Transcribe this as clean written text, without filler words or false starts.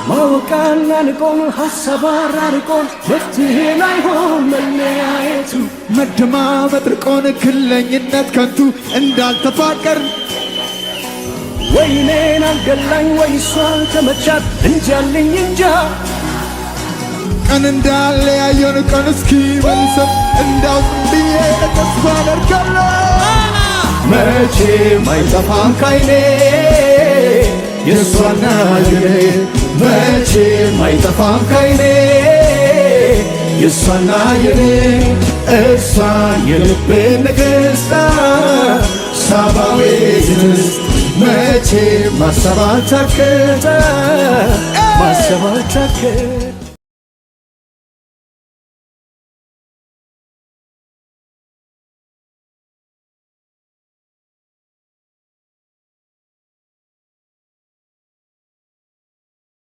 ማወቃና ንቆን ሀሳብ አራርቆን መፍትሄ ላይሆን መለያየቱ። መደማመጥ ርቆን ግለኝነት ከንቱ እንዳልተፋቀርን። ወይኔን አልገላኝ ወይ እሷ አልተመቻት እንጃልኝ እንጃ። ቀን እንዳለያየን ቀን እስኪ መልሰን እንዳው ዝም ብዬ ተስፋ አደርጋለሁ። መቼም አይጠፋም ካይኔ የእሷና የኔ፣ መቼም አይጠፋም ካይኔ የእሷና የኔ። እሷ የልቤ ንግሥት፣ ሳባዊት ንግሥት፣ መቼም ማሰብ አልታከተ፣ ማሰብ አልታከተ።